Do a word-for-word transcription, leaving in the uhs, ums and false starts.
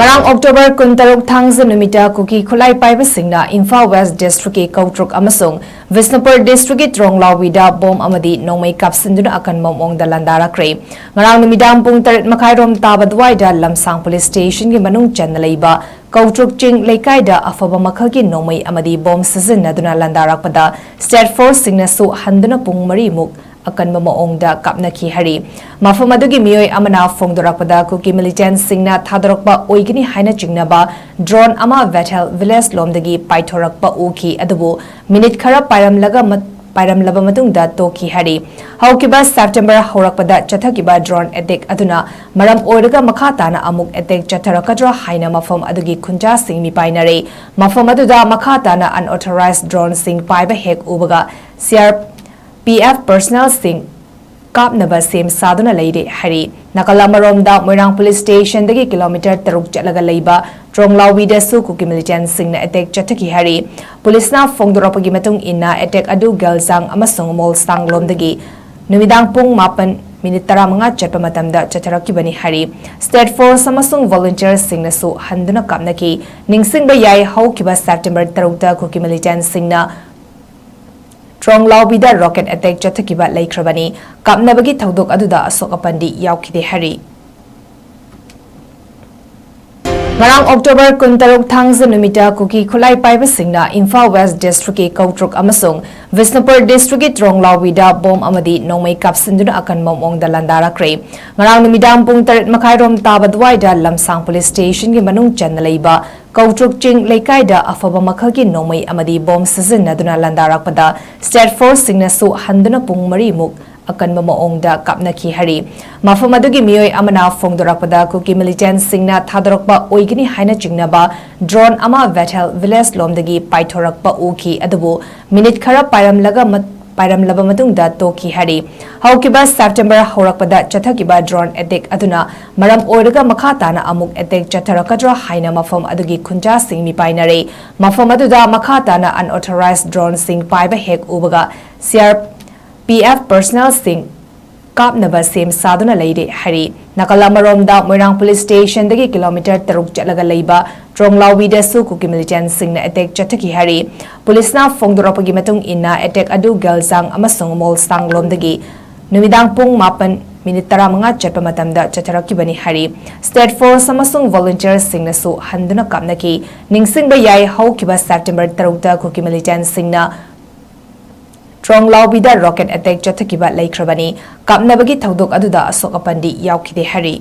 ꯉꯔꯥꯡ October ꯀꯨꯟꯇꯔꯨꯛ ꯊꯥꯡꯖ ꯅꯨꯃꯤꯠꯇ ꯀꯨꯀꯤ ꯈꯨꯠꯂꯥꯏ ꯄꯥꯏꯕꯁꯤꯡꯅ ꯏꯝꯐꯥꯜ West District ꯀꯤ ꯀꯧꯇ꯭ꯔꯨꯛ ꯑꯃꯁꯨꯡ ꯕꯤꯁꯅꯨꯄꯨꯔ District ꯀꯤ ꯇ꯭ꯔꯣꯡꯂꯥꯎꯕꯤꯗ ꯕꯣꯝ ꯑꯃꯗꯤ ꯅꯣꯡꯃꯩ ꯀꯥꯞꯁꯤꯟꯗꯨꯅ ꯑꯀꯟꯕ ꯃꯑꯣꯡꯗ ꯂꯥꯟꯗꯥꯔꯛꯈ꯭ꯔꯦ꯫ ꯉꯔꯥꯡ ꯅꯨꯃꯤꯗꯥꯡ ꯄꯨꯡ ꯇꯔꯦꯠ ꯃꯈꯥꯏꯔꯣꯝ ꯇꯥꯕ ꯑꯗꯨꯋꯥꯏꯗ ꯂꯝꯁꯥꯡ Police Station ꯒꯤ ꯃꯅꯨꯡ ꯆꯟꯅ ꯂꯩꯕ ꯀꯧꯇ꯭ꯔꯨꯛ ꯆꯤꯡ ꯂꯩꯀꯥꯏꯗ ꯑꯐꯕ ꯃꯈꯜꯒꯤ ꯅꯣꯡꯃꯩ ꯑꯃꯗꯤ ꯕꯣꯝ ꯁꯤꯖꯤꯟꯅꯗꯨꯅ ꯂꯥꯟꯗꯥꯔꯛꯄꯗ State Force ꯁꯤꯡꯅꯁꯨ ꯍꯟꯗꯨꯅ ꯄꯨꯡ ꯃꯔꯤꯃꯨꯛ ꯑꯀꯟꯕ ꯃꯑꯣꯡꯗ ꯀꯥꯞꯅꯈꯤ ꯍꯥꯏꯔꯤ꯫ ꯃꯐꯝ ꯑꯗꯨꯒꯤ ꯃꯤꯑꯣꯏ ꯑꯃꯅ ꯐꯣꯡꯗꯣꯔꯛꯄꯗ ꯀꯨꯀꯤ militant ꯁꯤꯡꯅ ꯊꯥꯗꯣꯔꯛꯄ ꯑꯣꯏꯒꯅꯤ ꯍꯥꯏꯅ ꯆꯤꯡꯅꯕ drone ꯑꯃ ꯕꯦꯊꯦꯜ village ꯂꯣꯝꯗꯒꯤ ꯄꯥꯏꯊꯣꯔꯛꯄ ꯎꯈꯤ, ꯑꯗꯨꯕꯨ minute ꯈꯔ ꯄꯥꯏꯔꯝꯂꯒ ꯃꯠ-, ꯄꯥꯏꯔꯝꯂꯕ ꯃꯇꯨꯡꯗ ꯇꯣꯛꯈꯤ ꯍꯥꯏꯔꯤ꯫ ꯍꯧꯈꯤꯕ September ꯍꯧꯔꯛꯄꯗ ꯆꯠꯊꯈꯤꯕ drone attack ꯑꯗꯨꯅ ꯃꯔꯝ ꯑꯣꯏꯔꯒ ꯃꯈꯥ ꯇꯥꯅ ꯑꯃꯨꯛ attack ꯆꯠꯊꯔꯛꯀꯗ꯭ꯔꯥ ꯍꯥꯏꯅ ꯃꯐꯝ ꯑꯗꯨꯒꯤ ꯈꯨꯟꯖꯥꯁꯤꯡ ꯃꯤꯄꯥꯏꯅꯔꯦ꯫ ꯃꯐꯝ ꯑꯗꯨꯗ ꯃꯈꯥ ꯇꯥꯅ unauthorized drone ꯁꯤꯡ ꯄꯥꯏꯕ ꯍꯦꯛ ꯎꯕꯒ C R P F personnel ꯁꯤꯡ ꯀꯥꯞꯅꯕ ꯁꯦꯝ ꯁꯥꯗꯨꯅ ꯂꯩꯔꯦ ꯍꯥꯏꯔꯤ꯫ ꯅꯥꯀꯜ ꯑꯃꯔꯣꯝꯗ ꯃꯣꯏꯔꯥꯡ Police Station ꯗꯒꯤ kilometre ꯇꯔꯨꯛ ꯆꯠꯂꯒ ꯂꯩꯕ ꯇ꯭ꯔꯣꯡꯂꯥꯎꯕꯤꯗꯁꯨ ꯀꯨꯀꯤ militant ꯁꯤꯡꯅ attack ꯆꯠꯊꯈꯤ ꯍꯥꯏꯔꯤ꯫ Police ꯅ ꯐꯣꯡꯗꯣꯔꯛꯄꯒꯤ ꯃꯇꯨꯡ ꯏꯟꯅ, attack ꯑꯗꯨ ꯒꯦꯜꯖꯥꯡ ꯑꯃꯁꯨꯡ ꯃꯣꯜꯁꯥꯡ ꯂꯣꯝꯗꯒꯤ ꯅꯨꯃꯤꯗꯥꯡ ꯄꯨꯡ ꯃꯥꯄꯟ minute ꯇꯔꯥꯃꯉꯥ ꯆꯠꯄ ꯃꯇꯝꯗ ꯆꯠꯊꯔꯛꯈꯤꯕꯅꯤ ꯍꯥꯏꯔꯤ꯫ State Force ꯑꯃꯁꯨꯡ volunteer ꯁꯤꯡꯅꯁꯨ ꯍꯟꯗꯨꯅ ꯀꯥꯞꯅꯈꯤ꯫ ꯅꯤꯡꯁꯤꯡꯕ ꯌꯥꯏ, ꯍꯧꯈꯤꯕ September ꯇꯔꯨꯛꯇ ꯀꯨꯀꯤ militant ꯁꯤꯡꯅ ꯇ꯭ꯔꯣꯡꯂꯥꯎꯕꯤꯗ rocket attack ꯆꯠꯊꯈꯤꯕ ꯂꯩꯈ꯭ꯔꯕꯅꯤ꯫ ꯀꯥꯞꯅꯕꯒꯤ ꯊꯧꯗꯣꯛ ꯑꯗꯨꯗ ꯑꯁꯣꯛ ꯑꯄꯟꯗꯤ ꯌꯥꯎꯈꯤꯗꯦ ꯍꯥꯏꯔꯤ꯫ ꯉꯔꯥꯡ October ꯀꯨꯟꯇꯔꯨꯛ ꯊꯥꯡꯖ ꯅꯨꯃꯤꯠꯇ ꯀꯨꯀꯤ ꯈꯨꯠꯂꯥꯏ ꯄꯥꯏꯕꯁꯤꯡꯅ ꯏꯝꯐꯥꯜ West District ꯀꯤ ꯀꯧꯇ꯭ꯔꯨꯛ ꯑꯃꯁꯨꯡ ꯕꯤꯁꯅꯨꯄꯨꯔ District ꯀꯤ ꯇ꯭ꯔꯣꯡꯂꯥꯎꯕꯤꯗ ꯕꯣꯝ ꯑꯃꯗꯤ ꯅꯣꯡꯃꯩ ꯀꯥꯞꯁꯤꯟꯗꯨꯅ ꯑꯀꯟꯕ ꯃꯑꯣꯡꯗ ꯂꯥꯟꯗꯥꯔꯛꯈ꯭ꯔꯦ꯫ ꯉꯔꯥꯡ ꯅꯨꯃꯤꯗꯥꯡ ꯄꯨꯡ ꯇꯔꯦꯠ ꯃꯈꯥꯏꯔꯣꯝ ꯇꯥꯕ ꯑꯗꯨꯋꯥꯏꯗ ꯂꯝꯁꯥꯡ Police Station ꯒꯤ ꯃꯅꯨꯡ ꯆꯟꯅ ꯂꯩꯕ ꯀꯧꯇ꯭ꯔꯨꯛ ꯆꯤꯡ ꯂꯩꯀꯥꯏꯗ ꯑꯐꯕ ꯃꯈꯜꯒꯤ ꯅꯣꯡꯃꯩ ꯑꯃꯗꯤ ꯕꯣꯝ ꯁꯤꯖꯤꯟꯅꯗꯨꯅ ꯂꯥꯟꯗꯥꯔꯛꯄꯗ State Force ꯁꯤꯡꯅꯁꯨ ꯍꯟꯗꯨꯅ ꯄꯨꯡ ꯃꯔꯤꯃꯨꯛ ꯑꯀꯟꯕ ꯃꯑꯣꯡꯗ ꯀꯥꯞꯅꯈꯤ ꯍꯥꯏꯔꯤ꯫ ꯃꯐꯝ ꯑꯗꯨꯒꯤ ꯃꯤꯑꯣꯏ ꯑꯃꯅ ꯐꯣꯡꯗꯣꯔꯛꯄꯗ ꯀꯨꯀꯤ militant ꯁꯤꯡꯅ ꯊꯥꯗꯣꯔꯛꯄ ꯑꯣꯏꯒꯅꯤ ꯍꯥꯏꯅ ꯆꯤꯡꯅꯕ drone ꯑꯃ ꯕꯦꯊꯦꯜ village ꯂꯣꯝꯗꯒꯤ ꯄꯥꯏꯊꯣꯔꯛꯄ ꯎꯈꯤ, ꯑꯗꯨꯕꯨ minute ꯈꯔ ꯄꯥꯏꯔꯝꯂꯒ ꯃꯠ-, ꯄꯥꯏꯔꯝꯂꯕ ꯃꯇꯨꯡꯗ ꯇꯣꯛꯈꯤ ꯍꯥꯏꯔꯤ꯫ ꯍꯧꯈꯤꯕ September ꯍꯧꯔꯛꯄꯗ ꯆꯠꯊꯈꯤꯕ drone attack ꯑꯗꯨꯅ ꯃꯔꯝ ꯑꯣꯏꯔꯒ ꯃꯈꯥ ꯇꯥꯅ ꯑꯃꯨꯛ attack ꯆꯠꯊꯔꯛꯀꯗ꯭ꯔꯥ ꯍꯥꯏꯅ ꯃꯐꯝ ꯑꯗꯨꯒꯤ ꯈꯨꯟꯖꯥꯁꯤꯡ ꯃꯤꯄꯥꯏꯅꯔꯦ꯫ ꯃꯐꯝ ꯑꯗꯨꯗ ꯃꯈꯥ ꯇꯥꯅ unauthorized drone ꯁꯤꯡ ꯄꯥꯏꯕ ꯍꯦꯛ ꯎꯕꯒ C R P F personnel ꯁꯤꯡ ꯀꯥꯞꯅꯕ ꯁꯦꯝ ꯁꯥꯗꯨꯅ ꯂꯩꯔꯦ ꯍꯥꯏꯔꯤ꯫ ꯅꯥꯀꯜ ꯑꯃꯔꯣꯝꯗ ꯃꯣꯏꯔꯥꯡ ꯄꯨꯂꯤꯁ ꯁ꯭ꯇꯦꯁꯟꯗꯒꯤ ꯀꯤꯂꯣꯃꯤꯇꯔ ꯇꯔꯨꯛ ꯆꯠꯂꯒ ꯂꯩꯕ ꯇ꯭ꯔꯣꯡꯂꯥꯎꯕꯤꯗꯁꯨ ꯀꯨꯀꯤ ꯃꯤꯂꯤꯇꯦꯟꯁꯤꯡꯅ ꯑꯦꯇꯦꯛ ꯆꯠꯊꯈꯤ ꯍꯥꯏꯔꯤ꯫ ꯄꯨꯂꯤꯁꯅ ꯐꯣꯡꯗꯣꯔꯛꯄꯒꯤ ꯃꯇꯨꯡ ꯏꯟꯅ ꯑꯦꯇꯦꯛ ꯑꯗꯨ ꯒꯦꯜꯖꯥꯡ ꯑꯃꯁꯨꯡ ꯃꯣꯜꯁꯥꯡ ꯂꯣꯝꯗꯒꯤ ꯅꯨꯃꯤꯗꯥꯡ ꯄꯨꯡ ꯃꯥꯄꯟ ꯃꯤꯅꯤꯠ ꯇꯔꯥꯃꯉꯥ ꯆꯠꯄ ꯃꯇꯝꯗ ꯆꯠꯊꯔꯛꯈꯤꯕꯅꯤ ꯍꯥꯏꯔꯤ꯫ ꯁ꯭ꯇꯦꯠ ꯐꯣꯔꯁ ꯑꯃꯁꯨꯡ ꯚꯣꯂꯨꯟꯇꯤꯌꯔꯁꯤꯡꯅꯁꯨ ꯍꯟꯗꯨꯅ ꯀꯥꯞꯅꯈꯤ꯫ ꯅꯤꯡꯁꯤꯡꯕ ꯌꯥꯏ, ꯍꯧꯈꯤꯕ ꯁꯦꯞꯇꯦꯝꯕꯔ ꯇꯔꯨꯛꯇ ꯀꯨꯀꯤ ꯃꯤꯂꯤꯇꯦꯟꯁꯤꯡꯅ ꯇ꯭ꯔꯣꯡꯂꯥꯎꯕꯤꯗ ꯔꯣꯀꯦꯠ ꯑꯦꯇꯦꯛ ꯆꯠꯊꯈꯤꯕ ꯂꯩꯈ꯭ꯔꯕꯅꯤ꯫ ꯀꯥꯞꯅꯕꯒꯤ ꯊꯧꯗꯣꯛ ꯑꯗꯨꯗ ꯑꯁꯣꯛ ꯑꯄꯟꯗꯤ ꯌꯥꯎꯈꯤꯗꯦ ꯍꯥꯏꯔꯤ꯫